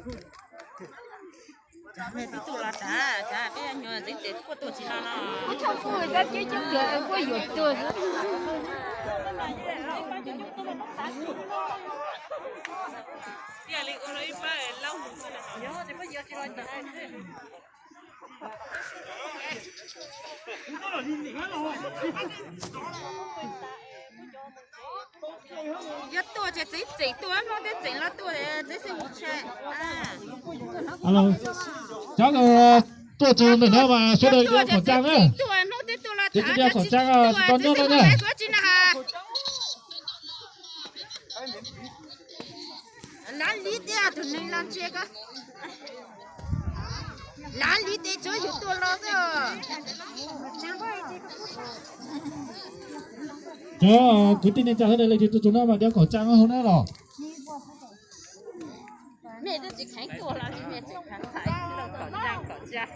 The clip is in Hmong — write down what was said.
Twb tuaj los tsav, tsav peb nyuag ntxeev tes kuj tuaj tsis no no. Kuj tshaj kuj tab ceb ceb tuag kuj yuav tuag xwb. Yuav tuaj ces txiv txeem tuaj, Hmoob twb txeem los tuaj, txiv xwb mus tshee. Cov tuaj txog ntawm no mas sawv daws đeo khẩu trang na. Ces đeo khẩu trang tsis tau nyob no na. Lav li tias tus neeg los ntsia ko. Lav li tias tsuav yus tuaj los xwb. Cov kwv tij neej tsa sawv daws leej twg tuaj txog no mas đeo khẩu trang hauv na los. Mej twb tsis kheev tuaj los li, mej tseem kheev txhais khẩu trang, khẩu trang.